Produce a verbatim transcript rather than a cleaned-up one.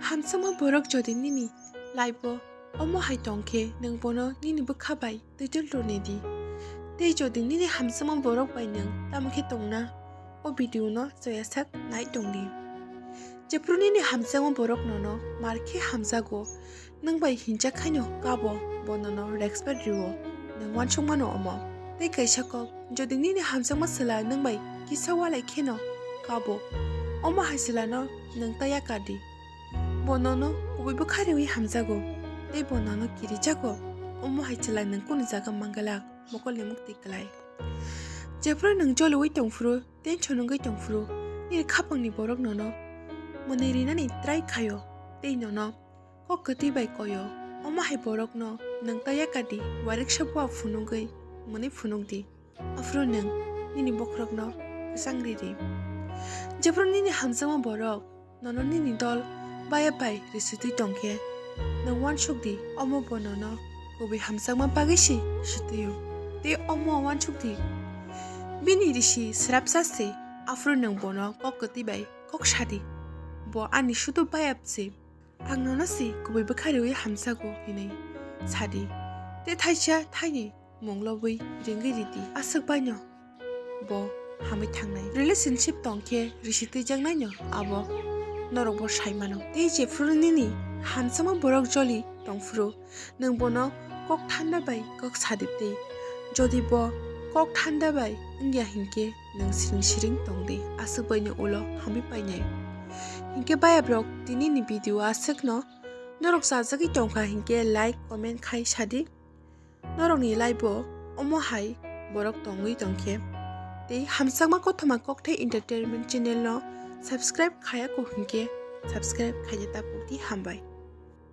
Hamjakma borok jodi nini life-o omo hai tong khe, nwng bono nini bwkha bai twitul rwni di. Tei jodi nini hamjakma borok bai nwng tamo khe tongna, o video no choyasak nai tongdi. Jephru nini hamjakma borok nono mar khe hamjago, nwng bai hinjak khaino kabo, bo nono respect rwo, nwng uansukmano omo. Tei kaisa kok, jodi nini hamjakma chwla nwng bai kisa walai kheno kabo, omo hai chwlano nwng ta yakar di. Bo nono kubui bwkha rwui hamjago, tei bo nono kirijago, omo hai chwla nwng kunu jaga mangwlak, mokolni mukti klai. Jephru nwng joliui tongphuru, tension wngwi tongphuru, nini khapangni borok nono mwnwi rinani try khaio, tei nono kok kwtwi bai koyo. Omo hai borokno nwng ta yakar di, uariksa bua phunugwi mwnwi phunuk di. Aphuru nwng nini bokhorokno kwchang riri. Jephru nini hamjakma borok nono nini dol baya bai risitwi tong khe, nwng uansuk di, omo bo nono kubui hamjakma bagwi se sitwi-o. Tei omo uansuk di, bini risi swrapsa se, aphuru nwng bono kok kwtwi bai kok sa di, bo ani sudu baya se. Ang nono se kubui bwkha rwui hamjago hinwi sa di. Tei thaisa thaini mung lobwi ringwi ridi. Aswk baino bo hamwi thangnai. Relationship tong khe risi twijaknaino abo norokbo sai mano. Tei jephru nini hamjakma borok joli tongphuru, nwng bono kok thanda bai kok sa di tei. Jodi bo kok thanda bai wngya hinkhe nwng siring siring tong di, aswk baino ulo hamwi painai. Hinkhe bayabrok, tinini video aswkno. Norok chajagwi tongkha hinkhe like, comment khai sadi. Norokni life-o omo hai borok tongwi tongkhe. Tei hamjakma kothoma kokthai entertainment channel-no subscribe khayako hinkhe subscribe khaina tapukdi, hambai.